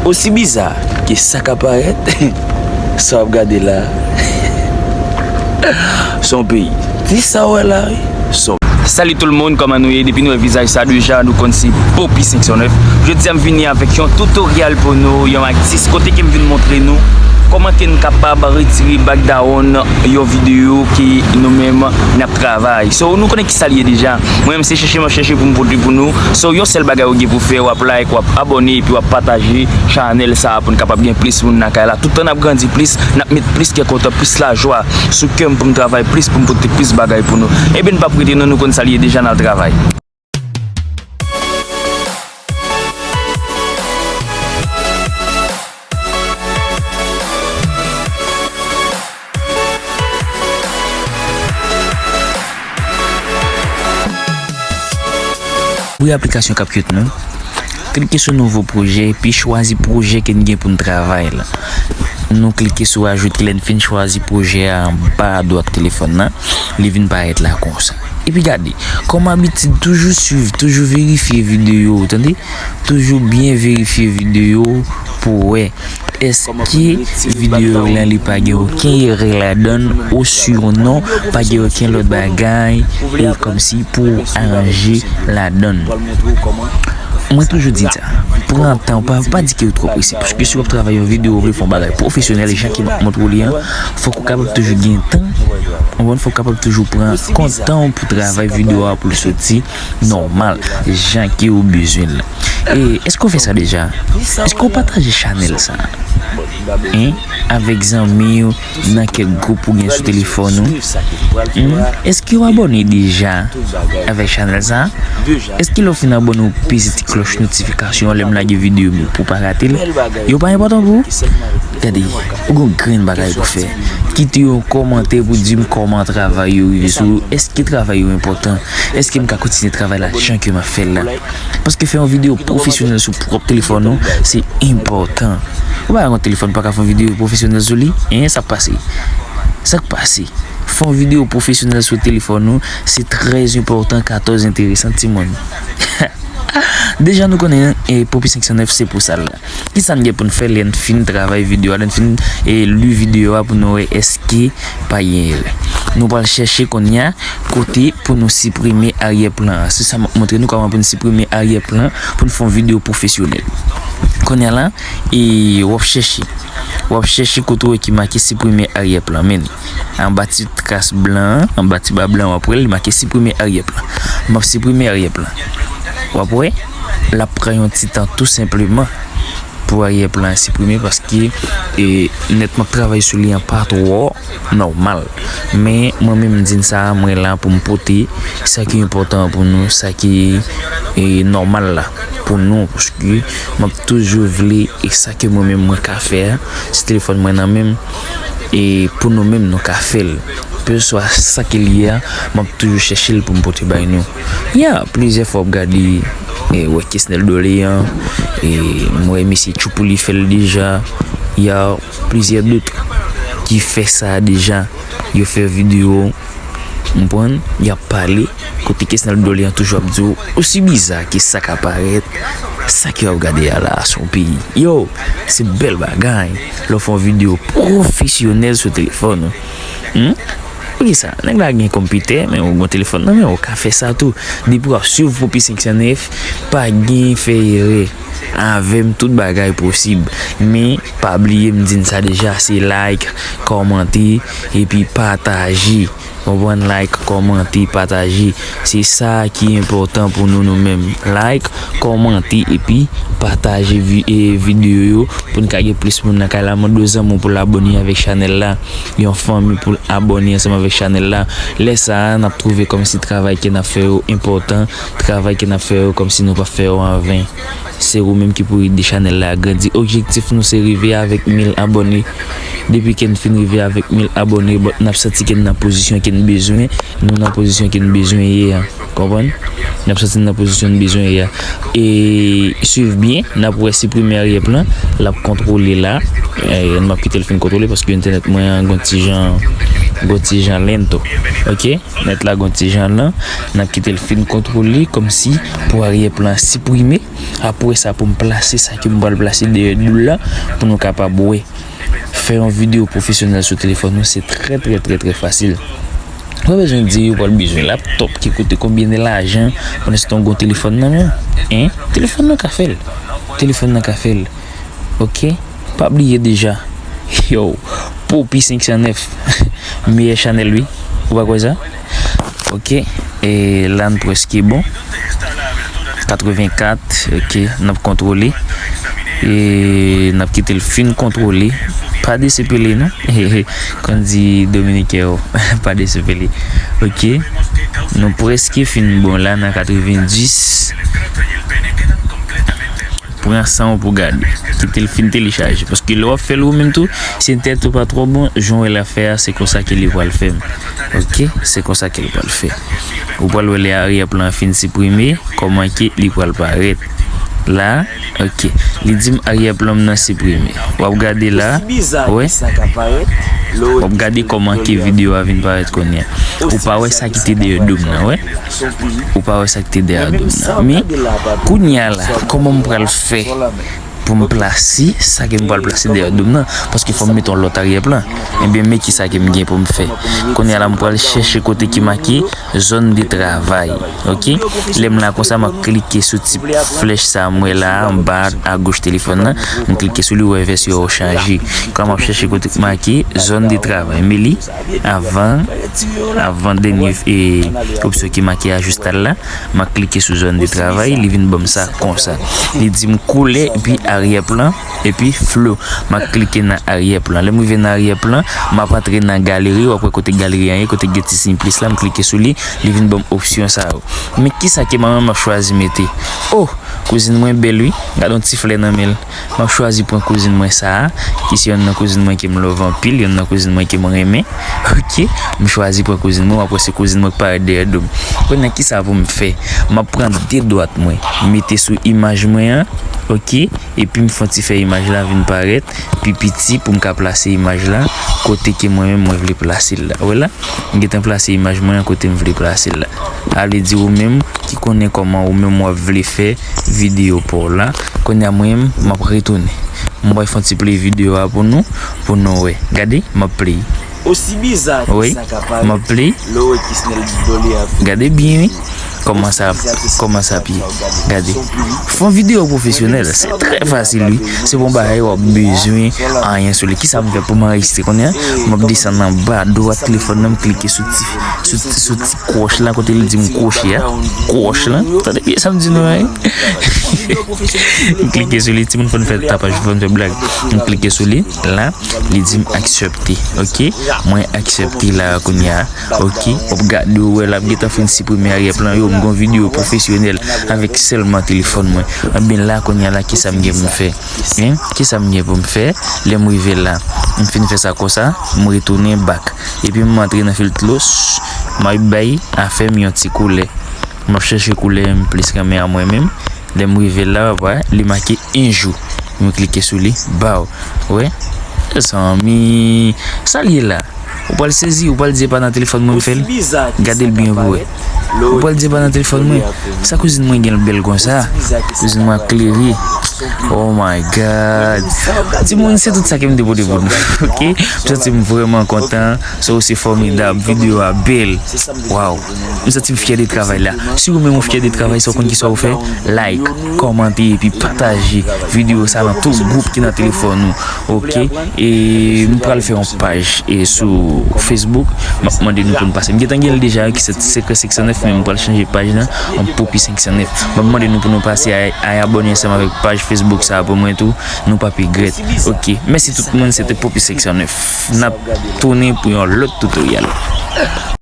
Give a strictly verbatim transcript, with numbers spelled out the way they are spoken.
Osi biza ke sa ka parèt, sa w ap gade la, se yon peyi. Ti sa w wè la, wi, se yon. Salut tout le monde, kòman nou ye? Depi nou wè vizaj sa deja, nou konn se Poppy senk san nèf. Jodi a m vini avèk yon tutorial pou nou, yon atis kote ke m vin montre nou kòman ke n kapab retire background yon videyo ke nou menm n ap travay. So, nou konnen ki sa l ye deja. Mwen menm se chèche m ap chèche pou m pote pou nou. So, yon sèl bagay ou gen pou fè, w ap like, w ap abòne, epi w ap pataje chanèl sa a pou n kapab gen plis moun nan kay la. Tout tan n ap grandi plis, n ap met plis kè kontan, plis lajwa sou kè m pou m travay plis, pou m pote plis bagay pou nou. Ebyen, n p ap rete non, nou konn sa l ye deja, n al travay. Ouvri aplikasyon CapCut nou. Klike sou nouvo pwojè, epi chwazi pwojè ke n gen pou n travay la. Nou klike sou ajoute lè n fin chwazi pwojè a anba adwat telefòn nan. Li vin parèt la konsa. Epi gade, kòm abitid, toujou swiv, toujou verifye videyo, tande? Toujou byen verifye videyo pou wè èske videyo la li pa gen okenn erè ladan l, osinon pa gen okenn lòt bagay e kòmsi pou aranje ladan l. Mwen toujou di sa, pran tan, pa, pa di ke w twò prese, paske si w ap travay yon videyo, w vle fè yon bagay pwofesyonèl, jan ke m ap montre w li an, fòk ou kapab toujou gen tan, w konprann, fòk ou kapab toujou pran kont tan w pou travay videyo a pou l soti nòmal, jan ke w bezwen l. E, èske w fè sa deja? Èske w pataje chanèl sa? Hein? Avèk zanmi w, nan kèk gwoup ou gen sou telefòn ou? Hmm? Èske w abòne deja avèk chanèl sa? Èske lè w fin abòne, w peze ti klòch notifikasyon an lè m lage videyo pou w pa rate l? Yo pa enpòtan pou ou? Gade, ou gen yon grenn bagay pou fè. Kite yon kòmantè pou di m kòman travay yo rive sou ou. Èske travay yo enpòtan? Èske m ka kontinye travay la jan ke m ap fè l la? Paske fè yon videyo pwofesyonèl sou pwòp telefòn ou, se enpòtan. Ou pa wè yon telefòn pa ka fè yon videyo pwofesyonèl sou li? Hein, sa k pase? Sa k pase? Fè yon videyo pwofesyonèl sou telefòn ou, se trè enpòtan, katòz enteresan, timoun. Deja nou konnen, e, Poppy senk san nèf se pou sa l la. Kisa n gen pou n fè lè n fin travay videyo a, lè n fin, e, li videyo a pou nou wè èske pa gen erè? Nou pral chèche kounye a kote pou nou siprime aryè plan an. Se sa m ap montre nou kòman pou n siprime aryè plan pou n fè yon videyo pwofesyonèl. Kounye a la, e, w ap chèche. W ap chèche kote w wè ki make siprime aryè plan. Men, anba ti kras blan an, anba ti ba blan an, w ap wè l make siprime aryè plan. M ap siprime aryè plan. W ap wè, l ap pran yon ti tan tou senpleman pou aryè plan an siprime paske, e, nèt m ap travay sou li an pa twò nòmal. Men mwen menm m di n sa, mwen la pou m pote sa ki enpòtan pou nou, sa ki, e, nòmal la pou nou, paske m ap toujou vle, e sa ke mwen menm mwen ka fè a, si telefòn mwen nan men m, e pou nou menm nou ka fè l. Kèlkeswa sa ke l ye a, m ap toujou chèche l pou m pote bay nou. Ya, plizyè fwa w ap gade, e, wè Kesnel Dolean, e, m wè mesye Tchoupouli fè l deja. Ya, plizyè dòt ki fè sa deja. Yo fè videyo, w konprann, y ap pale, kote Kesnel Dolean toujou ap di w, osi biza ke sa ka parèt, sa ke w ap gade a la, se yon peyi. Yo, se bèl bagay, lè w fè yon videyo pwofesyonèl sou telefòn ou. Hmm? Poukisa? Nèg la gen konpitè, men ou gen telefòn nan men w, ou ka fè sa tou. Depi w ap swiv Poppy senk san nèf, pa gen fè erè. Avè m, tout bagay posib. Men, pa bliye, m di n sa deja, se like, kòmante, epi pataje. Konprann? Like, kòmante, pataje. Se sa ki enpòtan pou nou, nou menm. Like, kòmante, epi pataje vi-, e, videyo yo pou n ka gen plis moun nan kay la. Mande yon zanmi w pou l abòne avèk chanèl la. Yon fanmi pou l abòne ansanm avèk chanèl la. Lè sa a, n ap twouve kòmsi travay ke n ap fè yo enpòtan, travay ke n ap fè yo kòmsi nou pa fè yo anven. Se ou menm ki pou ede chanèl la grandi. Objektif nou se rive avèk mil abòne. Depi ke n fin rive avèk mil abòne, bon, n ap santi ke n nan pozisyon ke n bezwen, nou nan pozisyon ke n bezwen ye a. Konprann? N ap santi n nan pozisyon n bezwen ye a. E swiv byen, n ap wè siprime aryè plan, l ap kontwole la. E, m ap kite l fin kontwole paske entènèt mwen an gon ti jan gon ti jan lento. Ok? Nèt la gon ti jan lan, n ap kite l fin kontwole kòmsi pou aryè plan siprime. Apre sa, pou m plase sa ke m pral plase dèyè doul la, pou nou kapab wè. Fè yon videyo pwofesyonèl sou telefòn nou, se trè, trè, trè, trè fasil. Ou pa bezwen di yo pral bezwen laptop ki koute konbyen de lajan pandan se tan w gon telefòn nan men w. Hein? Telefòn nan ka fè l. Telefòn nan ka fè l. Ok? Pa bliye deja. Yo, Popi senk san nèf. Meyè chanèl, wi. Ou pa kwè sa? Ok. E la, n prèske bon. Katrevenkat. Ok. N ap kontwole. E n ap kite l fin kontwole. Pa desepele, non. Kon di Dominiken yo. Pa desepele. Ok. Nou prèske fin bon la nan katrevenndis. Pran san w pou gade. Kite l fin telechaje. Paske lè w ap fè l ou menm tou, si entènèt ou pa twò bon, jan w wè l ap fè a, se konsa ke li pral fè. Ok? Se konsa ke li pral fè. Ou pral wè lè aryè plan an fin siprime, kòman ke li pral parèt. La, ok. Li di m aryè plan m nan siprime. W ap gade la, wè. W ap gade kòman ke videyo a vin parèt kounye a. Ou pa wè sa ki te dèyè do m nan, wè. Ou pa wè sa ki te dèyè do m nan. Men, kounye a la, kòman m pral fè pou m plase sa ke m pral plase dèyè do m nan? Paske fò m mete yon lòt aryè plan. Ebyen, men kisa ke m gen pou m fè. Kounye a la, m pral chèche kote ki make zòn de travay. Ok? Lè m la konsa, m ap klike sou ti flèch sa m wè la, anba, agoch telefòn nan. M klike sou li, ou wè vèsyon an chanje. Kan m ap chèche kote ki make zòn de travay. Men li, avan, avan dènye, e, opsyon ki make ajustal la, m ap klike sou zòn de travay, li vin ban m sa konsa. Li di m koulè epi aryè plan, epi flow. M ap klike nan aryè plan. Lè m rive nan aryè plan, m ap antre nan galeri, w ap wè kote galeri an ye, kote gen ti siy plis la, m klike sou li, li vin ban m opsyon sa yo. Men kisa ke manman m ap chwazi mete? Oh, kouzin mwen bèl wi, gade yon ti flè nan men l. M ap chwazi pran kouzin mwen sa a, ki se yonn nan kouzin mwen ke m love anpil, yonn nan kouzin mwen ke m renmen. Ok, m chwazi pran kouzin mwen, w ap wè se kouzin mwen k parèt dèyè do m. Kounye a kisa pou m fè? M ap pran de dwat mwen, mete sou imaj mwen an, ok, epi m fè yon ti fè imaj la vin parèt pi piti pou m ka plase imaj la kote ke mwen menm mwen vle plase l la. Ou wè la? M gentan plase imaj mwen an kote m vle plase l la. Ale di ou menm ki konnen kòman ou menm w ap vle fè videyo pa w la. Kounye a mwen menm, m ap retounen. M pral fè yon ti play videyo a pou nou, pou nou wè. Gade, m ap play. Wi, m ap play. Gade byen wi. Kòman sa, kòman sa ap ye. Gade. Fè yon videyo pwofesyonèl, se trè fasil wi. Se pa yon bagay w ap bezwen anyen sou li. Kisa m fè pou m anrejistre kounye a? M ap desann anba, dwat telefòn nan, m klike sou ti, sou ti, sou ti kwòch la, kote li di m kwoche a. Kwòch la. Tande byen sa m di nou an wi. M klike sou li, timoun fò n fè tapaj, fò n fè blag. M klike sou li, la, li di m aksepte. Ok? Mwen aksepte la kounye a. Ok, w ap gade w wè l ap gentan fin siprime aryè plan yo, m gon videyo pwofesyonèl avèk sèlman telefòn mwen. Ebyen la kounye a la kisa m gen pou m fè? Hein? Kisa m gen pou m fè? Lè m rive la, m fin fè sa konsa, m retounen back. Epi m antre nan filtre, m ap bay afè m yon ti koulè. M ap chèche koulè m plis renmen a mwen menm. Lè m rive la, w ap wè, li make un jour. M klike sou li, baw. Wè? Mezanmi, sa l ye la? Ou pral sezi, ou pral di e pa nan telefòn mwen m fè l. Gade l byen pou wè. Ou pral di e pa nan telefòn mwen. Sa kouzin mwen gen l bèl konsa? Kouzin mwen ap klere. Oh my God. Timoun, se tout sa ke m te pote pou nou. Ok? M santi m vrèman kontan. So, se fòmidab. Videyo a bèl. Waw. M santi m fyè de travay la. Si ou menm ou fyè de travay sa, ou konn kisa ou fè? Like, kòmante, epi pataje videyo sa nan tout gwoup ki nan telefòn ou. Ok? E m pral fè yon paj e sou Facebook. M ap mande nou pou nou pase. M gentan gen l deja ki se Sekrè senk san nèf, men m pral chanje paj la an Popi senk san nèf. M ap mande nou pou nou pase ay, ay abòne ansanm avèk paj Facebook sa pou mwen tou. Nou p ap regrèt. Ok. Mèsi tout moun, se te Popi senk san nèf. N ap tounen pou yon lòt tutorial.